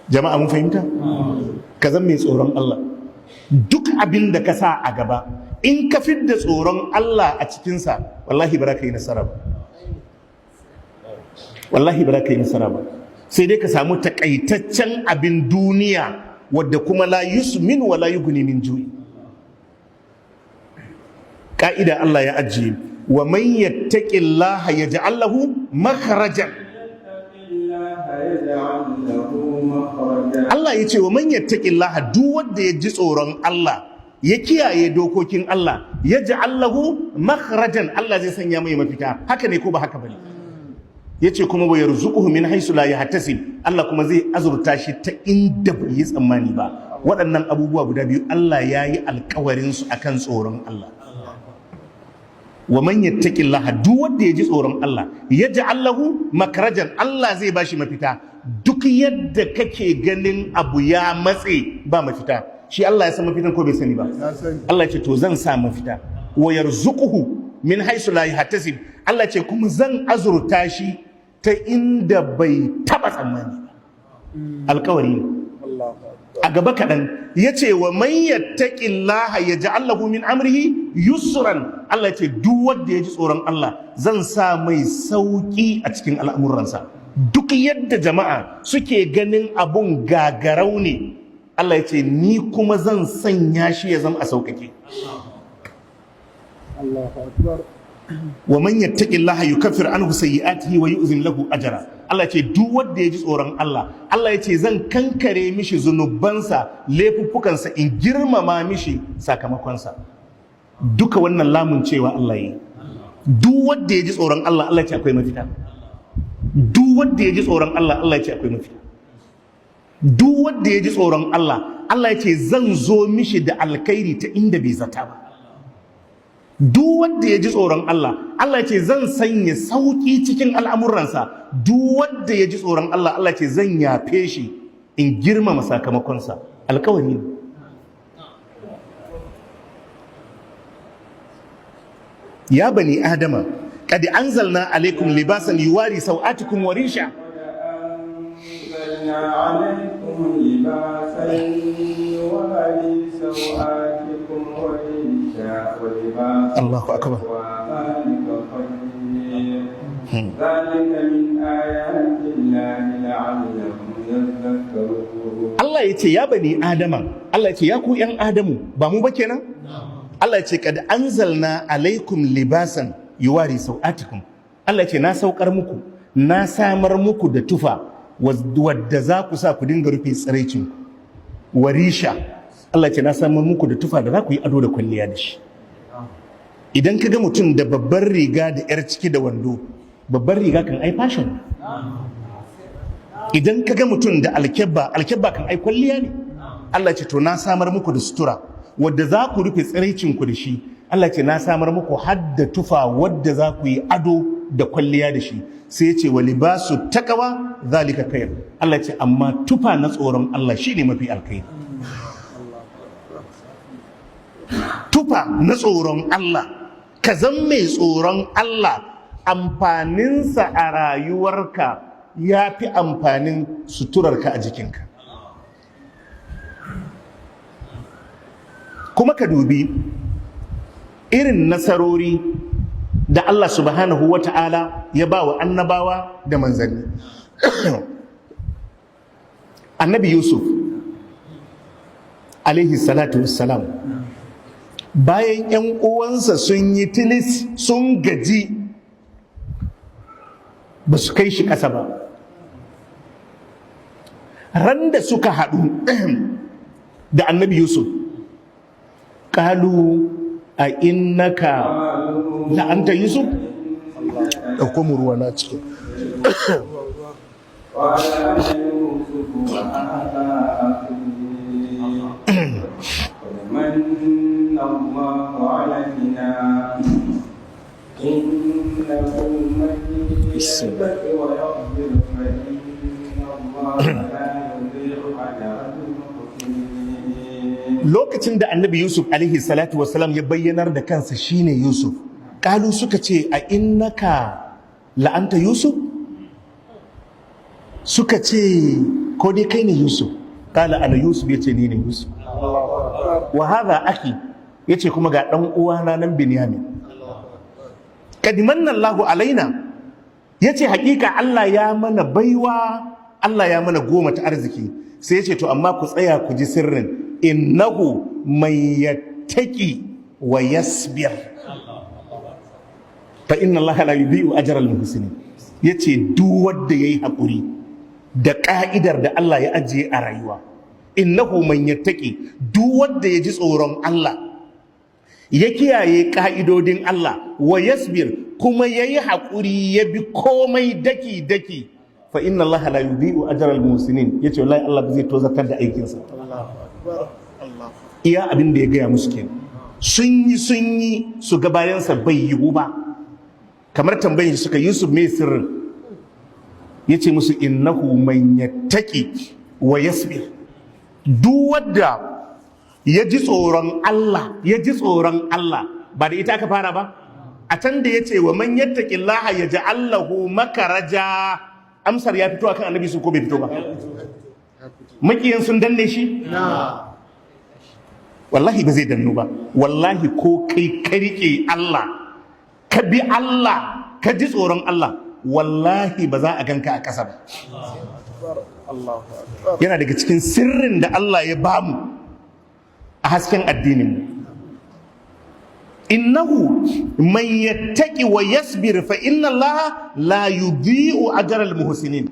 Jama'a, mun fahimta? Ka zan mai tsoron Allah. Duk abin da ka sa a gaba, in ka fidda tsoron Allah a cikinsa, wallahi ba za ka yi nasara ba, wallahi ba za ka yi nasara ba. Sai dai ka samu takaitaccen abin duniya wadda kuma لا يسمن ولا يغني من جوع. Ka'ida Allah ya ajiye: ومن يتق الله يجعل له مخرجا. يجعل له مخرجا. Allah ya ce: ومن يتق الله, duk wanda ya ji tsoron Allah, ya kiyaye dokokin Allah, يجعل له مخرجا, Allah zai sanya mai mafita. Haka ne ko ba haka bane? Yace kuma ويرزقه من حيث لا يحتسب, Allah kuma zai azurta shi ta inda bai yi tsammani ba. Waɗannan abubuwa guda biyu Allah ya yi alkawarin su akan tsoron Allah. ومن يتق الله, duk wanda ya ji tsoron Allah, يجعل له مخرجا, Allah zai bashi mafita. Duk yadda kake ganin abu ya matse, ba mafita, shi Allah ya san mafitan ko bai sani ba? Allah ya ce to zan sa mafita. ويرزقه من حيث لا يحتسب, Allah ce kuma zan azurta shi ta inda bai taba tsammani ba. Alkawari ne. A gaba kaɗan ya ce: ومن يتق الله يجعل له من أمره يسرا. Allah ya ce duk wanda ya ji tsoron Allah, zan sa mai sauƙi a cikin al'amuransa. Duk yadda jama'a suke ganin abun gagarau ne, Allah ya ce ni kuma zan sanya shi ya zama a sauƙaƙe. Allahu akbar. ومن يتق الله يكفر عنه سيئاته ويعظم له أجرا. Allah ce duk wanda ya ji tsoron Allah, Allah ya ce zan kankare mishi zunubansa, laifuffukansa, in girmama mishi sakamakonsa. Duka wannan lamun cewa Allah yi. Duk wanda ya ji tsoron Allah, Allah ya ce akwai mafita. Duk wanda ya ji tsoron Allah, Allah ya ce akwai mafita. Duk wanda ya ji tsoron Allah, Allah ya ce zan zo mishi da alkhairi ta inda bai zata ba. Duk wanda ya ji tsoron Allah, Allah ya ce zan sanya sauki cikin al'amuransa. Duk wanda ya ji tsoron Allah, Allah ya ce zan yafe shi in girmama sakamakonsa. Alkawari ne. يا بني آدم قد أنزلنا عليكم لباسا يواري سوآتكم وريشا. أنزلنا عليكم لباسا يواري سوآتكم وريشا ولباس الله أكبر. وذلك خير، ذلك من آيات الله لعلهم يذكرون. Allah ya ce: يا بني آدم, Allah ya ce ya ku ‘yan Adamu, ba mu ba kenan? Allah ya ce: قد أنزلنا عليكم لباسا يواري سوآتكم. Allah ya ce na saukar muku, na samar muku da tufa wadda za ku sa ku dinga rufe tsiraicinku. وريشا, Allah ya ce na samar muku da tufa da za ku yi ado da kwalliya da shi. Idan ka ga mutum da babbar riga da 'yar ciki da wando, babbar riga kan ai fashion. Idan ka ga mutum da alkyabba, alkyabba kan ai kwalliya ne. Allah ce to na samar muku da sutura wadda za ku rufe tsiraicinku da shi. Allah ce na samar muku hadda tufa wadda za ku yi ado da kwalliya da shi. Sai ya ce: ولباس التقوى ذلك خير. Allah ce amma tufa na tsoron Allah shine mafi alkhairi. Tufa na tsoron Allah, ka zan mai tsoron Allah, amfaninsa a rayuwarka ya fi amfanin suturarka a jikinka. Kuma ka dubi irin nasarori da Allah subhanahu wa ta'ala ya ba wa annabawa da manzanni. Annabi Yusuf alaihi salatu wassalam, bayan 'yan uwansa sun yi tilis, sun gaji, ba su kai shi ƙasa ba, ran da suka haɗu da annabi Yusuf, قالوا أإنك لأنت يوسف. Ɗauko mu ruwa na cikin. قال أنا يوسف وهذا أخي، قد من الله علينا، إنه من يتق ويصبر فإن الله لا يضيع أجر المحسنين. Lokacin da annabi Yusuf alaihi salatu wasalam ya bayyanar da kansa shine Yusuf, قالوا, suka ce: أإنك لأنت يوسف. Suka ce Ko dai kai ne Yusuf? Kala ana Yusuf, yace ni ne Yusuf. Wa hadha akhi, yace kuma ga dan uwana nan Binyamin. Kad manna Allahu alaina, yace hakika Allah ya mana baiwa, Allah ya mana goma ta arziki. Sai yace to amma ku tsaya ku ji sirrin, innahu man yattaqi wa yasbir fa inna Allah la yudhi'u ajra al muhsinin. Yace duk wanda yayi hakuri da ka'idar da Allah ya ajiye a rayuwa, innahu man yattaqi, duk wanda ya ji tsoron Allah, ya kiyaye ka'idodin Allah, wa yasbir, kuma yayi hakuri, ya bi komai daki daki, fa inna Allah la yudhi'u ajra al muhsinin. Yace wallahi Allah ba zai tozartar da aikinsa. Iya abin da ya gaya musu kenan. Sun yi sun yi su ga bayansa, bai yiwu ba. Kamar tambayin suka, Yusuf, mai sirrin? Ya ce musu innahu man yattaqi wa yasbir, duk wanda ya ji tsoron Allah, ya ji tsoron Allah. Ba da ita aka fara ba a can da ya ce wa man yattaqillaha yaj'al lahu makaraja. Amsar ya fito akan Annabi su ko bai fito ba? Makiyan sun danne shi? Wallahi ba zai dannu ba. Wallahi ko kai ka rike Allah, ka bi Allah, ka ji tsoron Allah, wallahi ba za a ganka a ƙasa ba. Yana daga cikin sirrin da Allah ya bamu a hasken addinin mu, innahu man yattaqi wa yasbir fa inna Allah la yudhi'u ajral muhsinin.